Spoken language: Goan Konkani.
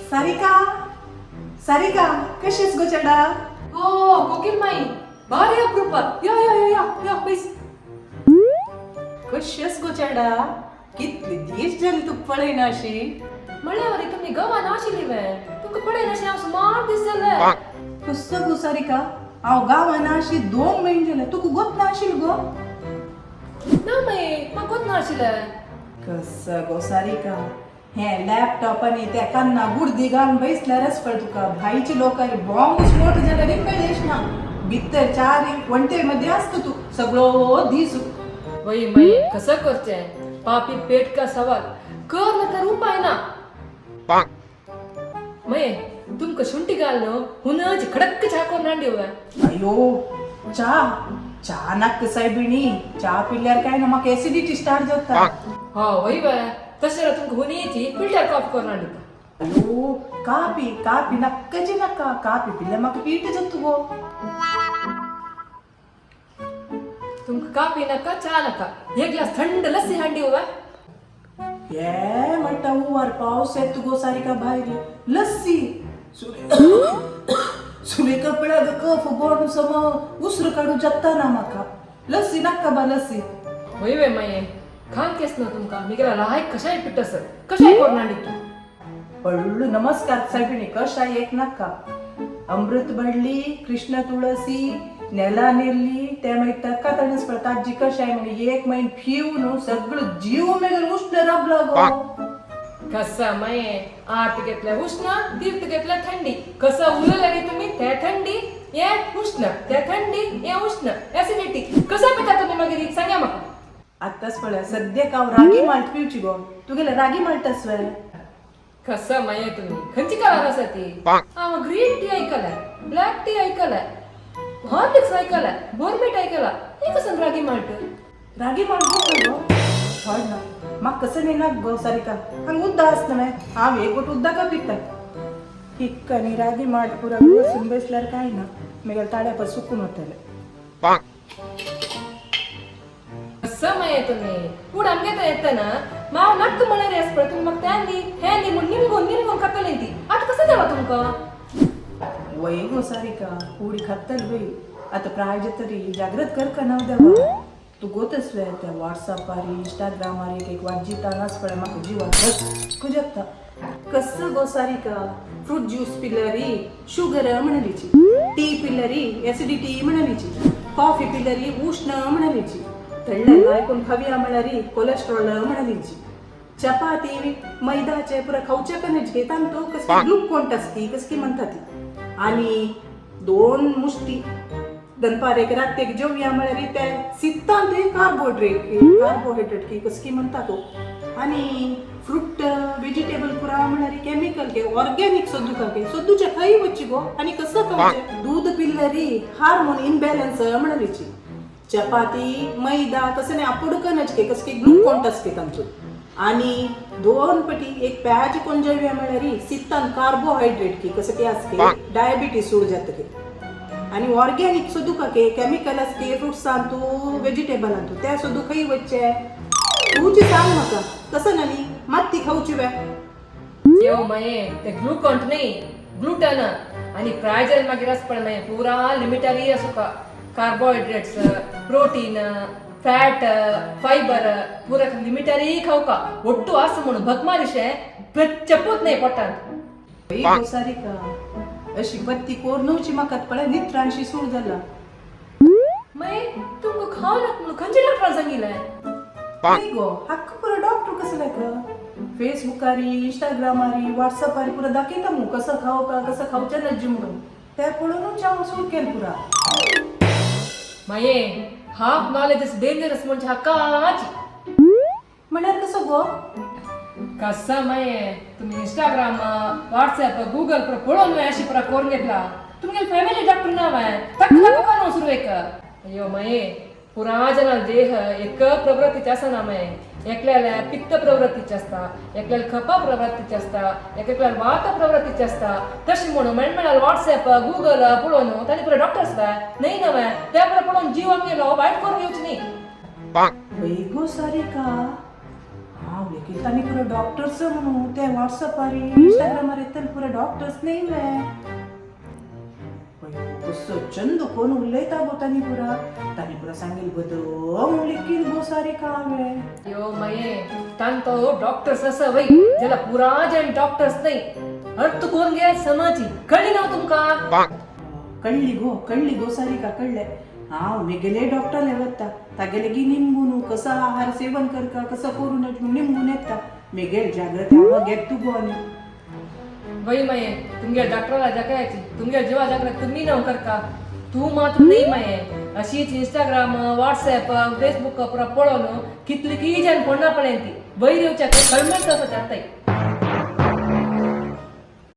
सारिका, सारिका, कशी आहेस गो चेडा? हो कोकिल माई, भारी अप्रूप. या या या या या बैस. कशी आहेस गो चेडा? कितली दीस जाली तुका पळयना अशी. म्हळ्यावर तुमी गोवा नाशिल्ली वे, तुमकां पळयनाशी हांव सुमार दीस जाले. कसो गो सारिका, हांव गांवान अशी 2 म्हयने जाले, तुका गोत नाशील गो? ना माई, म्हाका गोत नाशिल्लें. कसं गो सारिका, हे लॅपटॉप आणि त्या कान्ना गुडदी घालून बैसल्यारच पळ तुका भाईची लोकांनी बॉम्ब स्फोट जाल्यार कळेश ना, भितर चार वणटे मध्ये असतो तू सगळो दीस. वय माई, कसं करचें? पापी पेट का सवाल कर ना तर उपाय ना. मये, तुमकां शुंठी घाल न्हू हुनच खडक्क च्या करून हाडली वे. अयो, चा चा नाक सायबिणी, चा पिल्यार काय ना म्हाका एसिडिटी स्टार्ट जाता. हा वय वे, तशें जाल्यार तुमकां हुनीची फिल्टर कॉफी करून हाडली. अयो, कापी कापी नक्कची नक्का, कापी पिल्यार म्हाका हीट जाता गो. तुमकां कापी नाका, च्या नाका, एक ग्लास थंड लस्सी हाडली वे. ये म्हणटा उवार पावस येत गो सारिका, भायर लस्सी. सुरेखा पळय कफ गोड सम उसरू काडू जाता ना म्हाका. लस्सी नाका बा लस्सी. वय वे माये, खान केस ना तुमकां मिगेला लायक कशाय पिट्टस कशाय करून हाडली तूं. पडलो नमस्कार सायबिणी, कशाय एक नाका. अमृत बडली, कृष्ण तुळसी, नेला नेल्ली, ते मागीर ताका तणस पळ ताजी कशाय म्हणजे एक म्हयन पिव न्हू सगळो जीव मेगेलो उश्ण राबला गो. कसा माये, आत घेतल्या उष्ण, तीर्थ घेतल्या थंडी. कसं उलयले रे तुम्ही, ते थंडी हे उष्ण, ते थंडी हे उष्ण, ऍसिडिटी. कसं पिता तुम्ही मागीर, सांगा म्हाका. आताच पळय, सद्याक हांव रागी माल्ट पिवची गो. तुगेले रागी माल्ट आसवे? कसं माये, तुम्ही खंयची कलार आसा ती? हांव ग्रीन टी ऐकलाय, ब्लॅक टी ऐकलाय, हॉर्लिक्स ऐकलाय, बोर्मेट ऐकला, हे कसं रागी माल्ट? रागी माल्ट गो हय ना, म्हाका कसं नेना गो सारिका. हांगा उद्दा आसता न्हय, हांव एक बोट उद्दा का पिता हिक्क आनी रागी माल्ट पुरा बसून बसल्यार काय ना मेगेले ताळ्या पर सुकून वतले. कसं माये, तुम्ही पूण आमगे थंय येतना माव नक्क म्हळ्यार येस पळय, तुमी म्हाका तें दी हें दी म्हूण निमगून निमगून खातली ती. आतां कसं जालां तुमकां? वय गो सारिका, उडी खातल वय. आता प्राय तरी जागृत कर का नाव देवा. तू गोतस वे त्या व्हॉट्सअपार इंस्टाग्रामार एक एक वाजिता नास पळय, म्हाका जिवाक धक्क जाता. कसं गो सारिका, फ्रूट ज्यूस पिलरी शुगर म्हणलीची, टी पिलरी एसिडिटी म्हणलीची, कॉफी पिलरी उष्ण म्हणलीची, तळ्ळें आयकून खावया म्हळ्यारी कोलेस्ट्रॉल म्हणलीची, चपाती मैदाचे पुरा खावच्या का नाही तांतो कसं ग्लुकोंट असती कसं की म्हणतात ती. आणि 2 मुष्टी दनपार एक रात्रीक जेवया म्हळ्यार ते सित्तान ते कार्बोहायड्रेट कार्बोहायड्रेट की कसं की म्हणटा तो. आणि फ्रूट व्हेजिटेबल पुरा म्हळ्यार केमिकल के, ऑर्गॅनिक सोदू का के सोदूचे खंय वच्ची गो आणि कसं खावचें? दूध पिल्लरी हार्मोन इनबॅलन्स म्हणालीची, चपाती मैदा कसं नाही आपुडकनच के कसं की ग्लुकोंट असते तांचो. आणि 2 पटी एक प्याज कोण जेवया म्हळ्यार सित्तान कार्बोहायड्रेट की कसं ते असते डायबिटीस सुरू जाता की. आणि ऑर्गॅनिक सोदू का के, केमिकल असते फ्रुट्स तू व्हेजिटेबल तू त्या सोदू खंय वच्चे? तूची सांग म्हाका, कसं न्ही मात ती खावची वे? येव माये, ते ग्लुकोंट न्ही, ग्लुटन. आणि प्रायजल मागीर आस पळय मागीर पुरा लिमिटारी आसूका. कार्बोहायड्रेट्स, प्रोटीन, फॅट, फायबर पुरा लिमिटारी खावका. ಒಟ್ಟು आस म्हणून भकमारिशे चपूत नाही पोटात. वय गो सारिका, अशी बत्ती कोर न्हवची म्हाका पळय नित्रांशी सूर जाला. मागीर तुमकां खावं नाका म्हणून खंयच्या डॉक्टरान सांगिल्लें? नाही गो, हक्क पुरा डॉक्टर कसं लायक फेसबुकारी इंस्टाग्रामारी व्हॉट्सअपारी पुरा दाखयता मग कसं खाऊ का कसं खावचें नज्जी म्हणून, ते पळोवनूच हांव सूर केलं पुरा. माये, हाफ नॉलेज is dangerous म्हणजे हाकाची. म्हळ्यार कसं गो? कसं माये, तुम्ही इंस्टाग्राम, व्हॉट्सअप, गुगल पुरा पळोवन अशी पुरा करून घेतला. तुमगे फॅमिली डॉक्टर नाव आहे तक्क दाखोवका न्हू सुरवेक. अय्यो माये, पुरा जना देह एक प्रवृत्तीचे आसना माये. एकल्याला पित्त प्रवृत्तीचे आसता, एकल्याला खप प्रवृत्तीचे आसता, एकल्याला वात प्रवृत्तीचे आसता. तशें म्हणून मेळमेळाल व्हॉट्सअप गुगल पळोवन ताणी पुरा डॉक्टर्स काय न्हय नवें ते पुरा पळोवन जीव आमगेलो वायट करून घेवचे न्ही. वय गो सारिका. हांव लेगीत तांणी पुरो डॉक्टर्स म्हणून ते व्हॉट्सअपार इंस्टाग्रामार येतले पुरो डॉक्टर्स न्ही वे. कसो चंद कोण उलयता गो तांणी पुरा, तांणी पुरा सांगेल बदम लेगीत गो सारिका हांवें. यो मये, तान तो डॉक्टर्स असं वय ज्याला पुरा जण डॉक्टर्स नाही. अर्थ कोण घ्या समाजी कळली ना तुमका? कळ्ळी गो, कळ्ळी गो सारिका, कळ्ळे. हांव मेगेले डॉक्टर वता तागेले गी निमगून कसो आहार सेवन करका, कसो करून निमगून येता. मेगेल जाग्रत हांव घेत तूं गो आनी. वय मये, तुमगे डॉक्टराला जकायची तुमगे जीवा जाग्रत तुम्ही नव करका. तू मात्र नाही मये, अशीच इंस्टाग्राम व्हॉट्सअप फेसबुक पुरा पळोवन कितली की जण कोणा पळयती वयर येवच्या कळमेळ तसं जाताय.